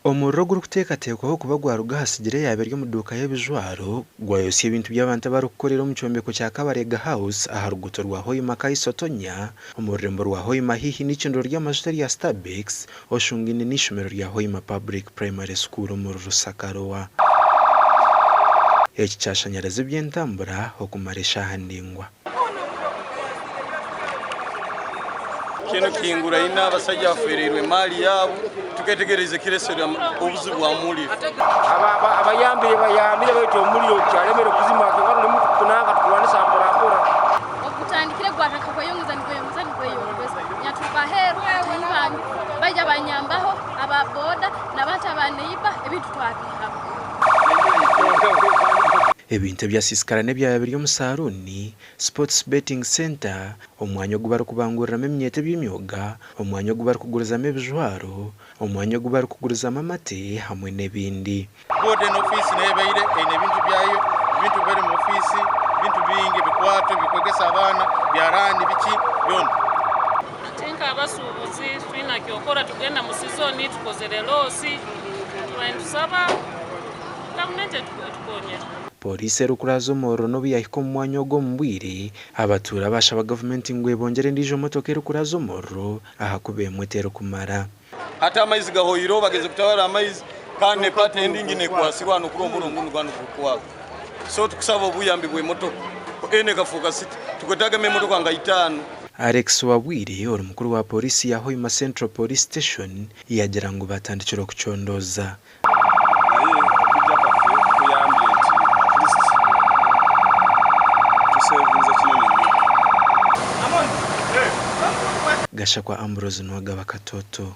Omuriro ogurikuteekateekwaho kuba gwaruga aha sigiri eyaaba eri omu duuka y'ebijwaro gwayotsya ebintu by'abantu abarikukorera omu kyombeko kya Kabarega House aha ruguuto rwa Hoima Kaisotonya omu rurembo rwa Hoima haihi n'eicundiro ry'amajuta erya Stabex oshungaine n'eishomero rya Hoima Public Primary School omuri Rusaka-Lower. Eki kyashanyaraza eby'entambura okumara eshaaha ndaingwa. Kinu kihinguraine abasaija bafereirwe emaali yaabo, tuketegereza ekiresere obuzibu bwa muriro. Abayambire bayambire baitu omuriro gukyalemere kuzima kwonka turimu kunanka tukurwanisa mpora mpora. Obu gutandikire gwatandika kweyongeza nigweyongeza nigweyongeza nyaturuka aheeru bataahi bange baija banyambaho aba boda n'abantu aba neiba ebintu twabiihaho. Ebintu ebyasiisikara n'ebyaba biri omu saaruuni, Sports Betting Centre, omwanya ogu barikubanguriramu eminyeeto eby'emyoga, omwanya ogu barikugurizamu ebijwaro, omwanya ogu barikugurizamu amate hamwe n'ebindi. Boodi enu ofiisi nayo ebaire eine ebintu byayo, ebintu biri omu ofiisi, ebintu bingi, ebikwato eby'okwegesa abaana, byaraani biki byona. Hati nk'abasuubuzi titwine ky'okora tugenda mu sizoni tukozere loosi, tubaire nitusaba gavumenti etukonyere. Pooriisi erikuraaza omuriro n'obu yaahika omu mwanya ogu omu bwire, abatuura baashaba gavumenti ngu ebongyere endiijo motoka erikuraaza omuriro ahakuba emwe terikumara. Hati amaizi gahoireho bageze kutabara amaizi kandi nepata endingi nekwasirwe hanu kuri omuriro ngu nigwa nigukwaka so tukusaba obuyambi bwemotoka enu ekafuuka city tukwetagamu emotoka nka itaano. Alex Wabwire ori mukuru wa Pooriisi ya Hoima Central Police Station yaagira ngu batandikire okucondooza. Naye okwija kwaffe kuyambye nti at least tusevinze kinene nnyo. Gashakwa Ambrose Nuwagaba Katoto.